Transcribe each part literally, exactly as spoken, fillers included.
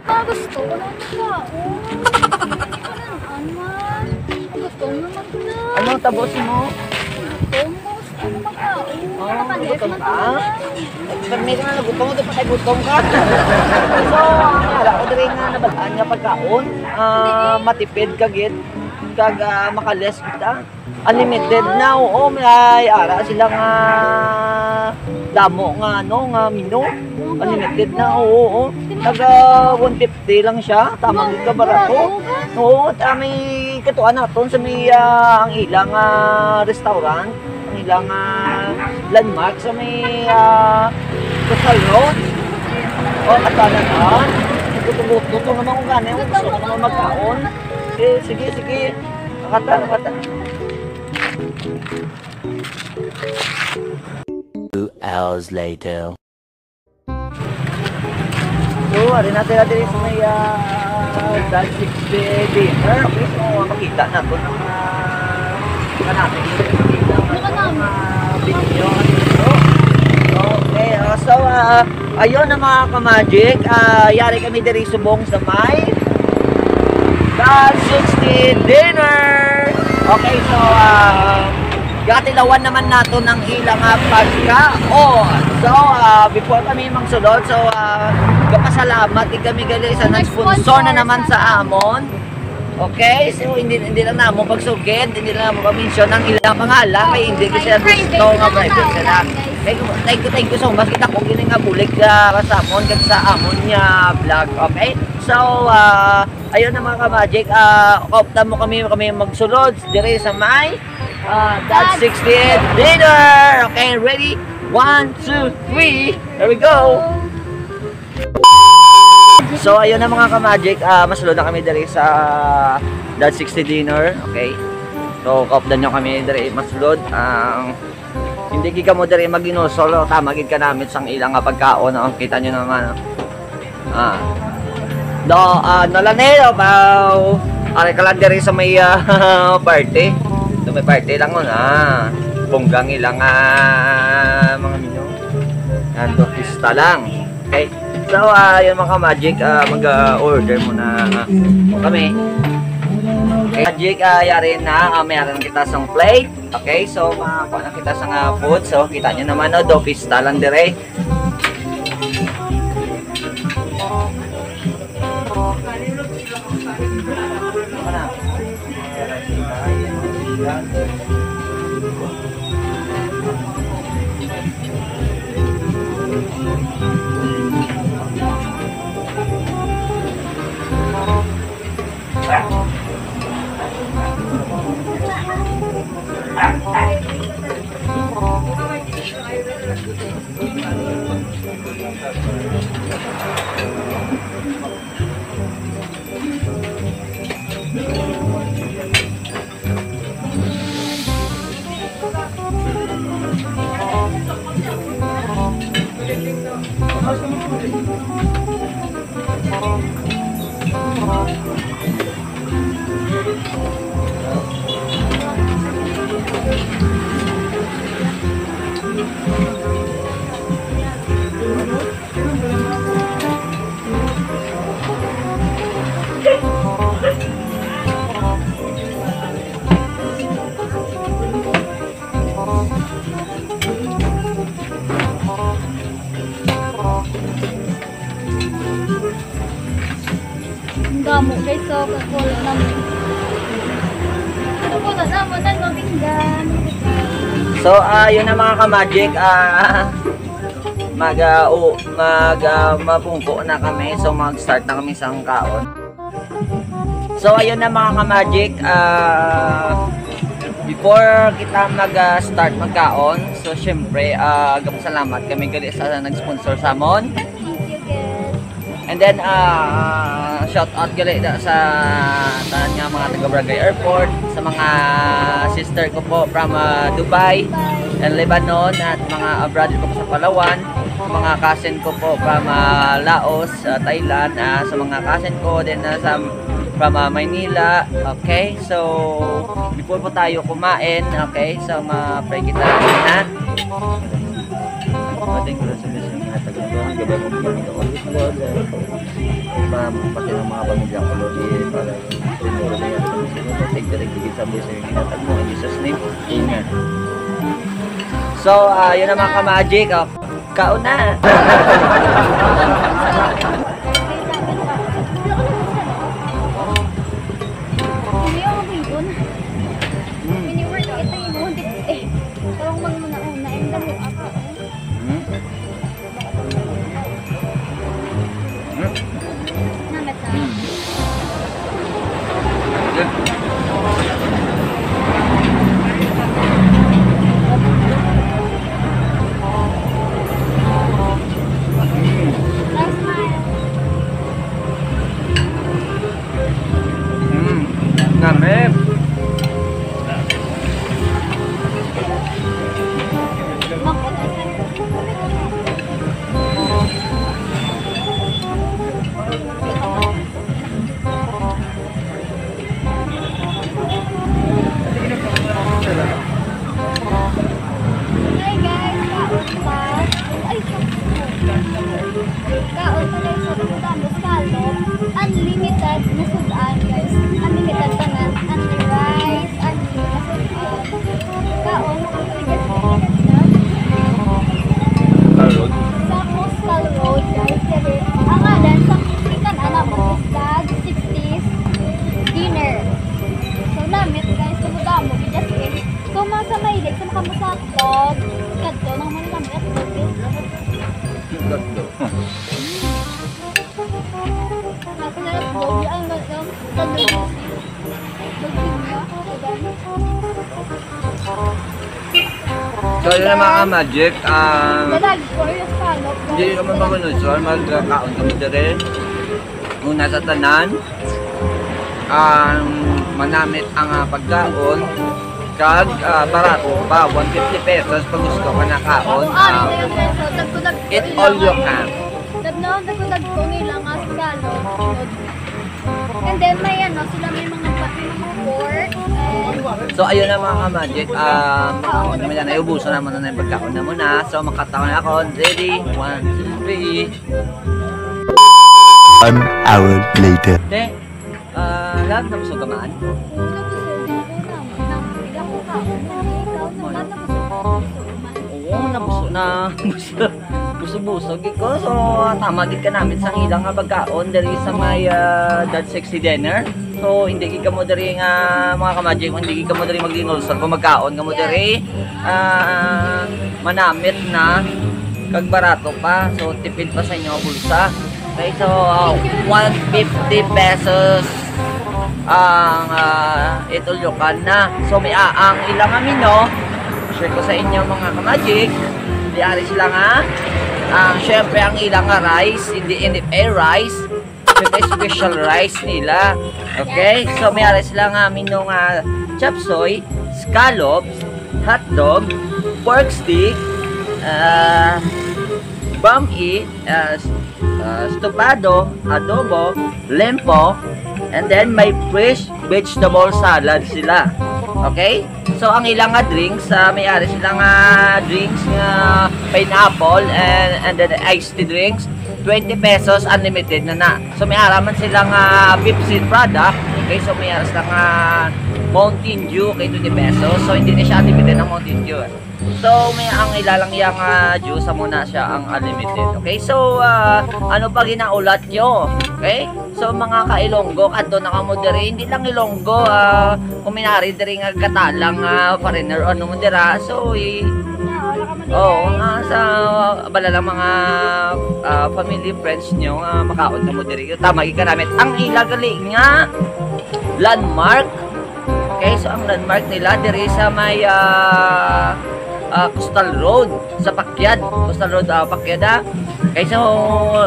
Ah, gusto ko na makaon. Ano man? Gutom naman ko na. Ano tabo mo? Gutom ko. Gusto ko makaon. Oh, gutom ka? Permi ka na, gutom, gutom pa kay gutom ka. So, wala ko diri nga nabalaan nga pagkaon. Ah, matipid ka gid. Kag, ah, makaless kita. Unlimited na, oo, may ara sila nga damo nga, ano, nga menu. Unlimited na, oo, oo. Taga one fifty lang siya, tama gid ka barato. Oo, ta may katuan naton sa may, ah, ang ilang, ah, restaurant, ang ilang, ah, landmark sa may, ah, Coastal Road. Oh, katanan, ah. Gutom-gutom naman ko gani, gusto ko naman magkaon. Eh, sige, sige. Nakata, nakata. Two hours later. So, ari na sila diri sa may, ah, Dad sixty dinner. Okay, so, makita na to ng, ah, kanami. Makita na to ng, ah, video. Okay, ah, so, ah, ayun na, mga ka-magic. Ah, yari kami diri subong sa may Dad sixty dinner. Okay, so, ah, gatilawan naman nato ng ilang, ah, pagkaon. So, ah, before kami magsulod, so, ah, gapasalamat din kami gali sa nag-sponsor na naman sa amon. Okay, so hindi, hindi lang namo pagsugid, hindi lang namo pag-mention ang ilang pangalan, kay hindi ko sila gusto nga private sila. Thank you, thank you, thank you so much. Kita ko gini nga bulig, ah, sa amon, kag sa amon nga vlog, okay? So, ah, ayun na, mga ka-magic, ah, kauptan mo kami, kami magsulod diri sa may, ah, Dad sixty dinner. Okay, ready? One, two, three. Here we go. So, ayun na, mga ka-magic, ah, masulod na kami diri sa Dad sixty dinner. Okay. So, kaupdan nyo kami diri masulod. Ang hindi gid kamo diri mag-inusol, oh, tama gid ka namit sang ilang nga pagkaon, oh. Kita nyo naman, oh. Ah. Do, ah, nalaneo, baw. Ari ka lang diri sa may, ah, party. Sa may party lang, oh, ah. Bonggang ilang, ah, mga menu. Yan, do, pista lang. Okay. So, ah, yun, mga ka-magic, ah, mag-order muna kami. Okay. Magic, ah, yari na, ah, may aran kita sang plate. Okay, so makakuha na kita sa nga food. So, kita nyo naman, no, do pista lang dire. Ang damo, guys, so, kakulo naman. Kakulo naman, ano, pinggan. So, ah, yun na, mga ka-magic, ah, mag, ah, u-, mag, ah, mapungko na kami, so mag-start na kami sa kaon. So, ayun na, mga ka-magic, ah, before kita mag, ah, start magkaon, so, syempre, ah, salamat kami gali sa nag-sponsor sa amon. Thank you, guys. And then, ah, shout out gali da sa tanan nga mga taga Barangay Airport, sa mga sister ko po from, ah, Dubai and Lebanon, at mga abroad po sa Palawan, sa mga cousin ko po from, ah, Laos, ah, Thailand, ah, sa mga cousin ko din, ah, sa, from, ah, Maynila. Okay, so before po tayo kumain, okay, so ma-pray kita, ha? Ating Guru sa Bisyo, mga taga-, gabay mo po kami, Lord. Ma-, Pati ng mga pamilya ko, Lord, eh, para sa inyo, Lord, eh, sa mga sinunod, tigdala, tigdala sa mga sinunod. Ginatag mo, in Jesus' name, amen. So, ah, yun ang mga ka-magic, oh. Kaon na! Hindi ako ribbon. Hindi worth it, eh. Hindi worth it, eh. Parang magmuna-una, eh. Dali ako, eh. Hmm? Namat na. Last mile. Mm. Namin. Hi guys, kaon pa. Ay, kaon pa guys, sa damo-damo, scallop. Unlimited na sudan guys. Unlimited tanan. And rice, unlimited na sudan. Kaon, kaon pa guys. Sa Coastal Road guys, kaya ang adan sa Kikan Ana mo is Dad sixties dinner. So, lamit guys, damo-damo, we just eat. Kung mga sa mahilig, sa makamusatog, kadto, mga malamit, okay? Kadto. Ako na lang po, di ang nagdang, kadto. So, yun ang mga magic. Ah, Dalag, curious pa, no? Hindi ka man magunod, so, magkakaon kami dire. Una sa tanan, ang manamit ang, ah, pagkaon, kag, ah, barato pa, one fifty pesos pag gusto ka nakaon. Ano, ah, ano yung peso? Tagko-tagko eat all you can. Tagno, tagko-tagko nila nga sa Tagalog. And then, may ano, sila may mga pa-, may mga pork, and So, ayun na, mga ka-magic. Um, kami na, naubusan naman na yung pagkaon na muna. So, makatawa na ako. Ready? One, two, three. One hour later. Te, ah, love, nabusog ka man? Oo, nabusog. Hindi ako kaon. Hindi, ikaw naman, nabusog. Nabusog ka man. Oo, nabusog na. Busog-busog gid ko. So, tama gid ka namin sa ilang nga pagkaon diri sa may, ah, Dad Sexy Dinner. So, hindi gid kamo diri nga, mga ka-magic, hindi gid kamo diri maglinulsol kung magkaon kamo diri. Ah, manamit na, kag barato pa. So, tipid pa sa inyo nga bulsa. Okay, so, ah, one fifty pesos ang, ah, itulukan na. So, may, ah, ang ilang menu, share ko sa inyo, mga ka-magic. Diari sila nga, ah, syempre, ang ilang nga rice, hindi, hindi eh, rice. Syempre, special rice nila. Okay? So, may ari sila nga menu nga chop suey, scallops, hotdog, pork stick, ah, bam-i, ah, s-, ah, estopado, adobo, lempo, and then may fresh vegetable salad sila. Okay? So, ang ilang nga drinks, ah, may ari sila nga drinks nga pineapple and, and then iced tea drinks, twenty pesos, unlimited na na. So, may ara man sila nga Pepsi product. Okay, so may ara sila nga Mountain Dew, kay twenty pesos. So, hindi na siya unlimited ang Mountain Dew. So, may ang ilalang yang, ah, juice, amo na siya ang unlimited. Okay, so, ah, ano pa ginaulat nyo? Okay? So, mga ka-Ilonggo, kadto na kamo diri. Hindi lang Ilonggo, ah, kung may ari diri nga katalang, ah, foreigner, ano mo dira. So, i-, oo, nga sa bala lang mga, ah, family, friends nyo, ah, makaon na mo diri. Tama, ikanamit. Ang ila gali nga landmark, okay, so ang landmark nila diri sa may, ah, ah, Coastal Road, sa Pakyad. Coastal Road, ah, Pakyad, ah. Okay, so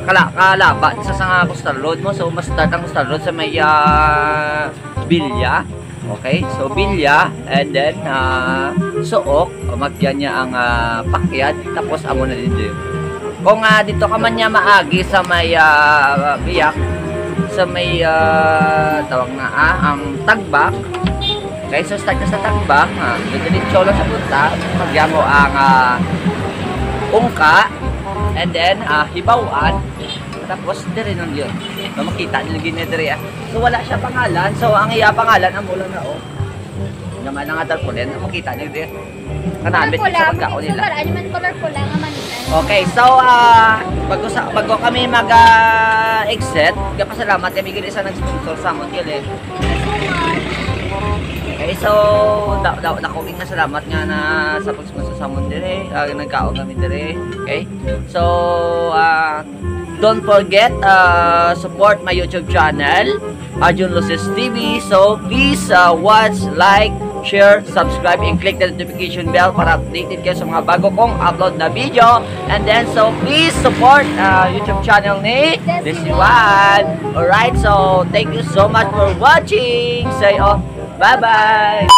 kala-, kalaba sa, sa nga Coastal Road mo. So, mas start ang Coastal Road sa may, ah, Bilya. Okay, so Bilya, and then, ah, Suok, o, magyan niya ang, ah, Pakyad, tapos amo na din dito. Kung, ah, dito ka man niya maagi sa may, ah, biyak, sa may, ah, tawag na, ah, ang Tagbak. Okay, so start ka sa Tagbak, ah, diretso lang sa punta, pagyan mo ang, ah, Ungka, and then, ah, Hibaw-an, Tapos, dire nun yun. Makita nyo gini dire, ah. So, wala siya pangalan. So, ang iya pangalan, ang mula na, oh. Naman nga tarpaulin, makita nyo dire. Kanamit sa pagkaon nila. Ano man color pula nga manila? Okay, so, ah, bago, sa, bago kami mag-exit, gapasalamat kami gini sa nag-sponsor sa amon, kili. Okay, so, da, da, dako nga salamat nga na sa pag-sponsor sa amon dire, ah, nagkaon kami dire. Okay? So, ah, don't forget, uh, support my YouTube channel, Arjun Luces T V. So please, uh, watch, like, share, subscribe, and click the notification bell para updated kayo sa mga bago kong upload na video. And then, so please support, uh, YouTube channel ni Desi One. Alright, so thank you so much for watching. Say, oh, bye-bye.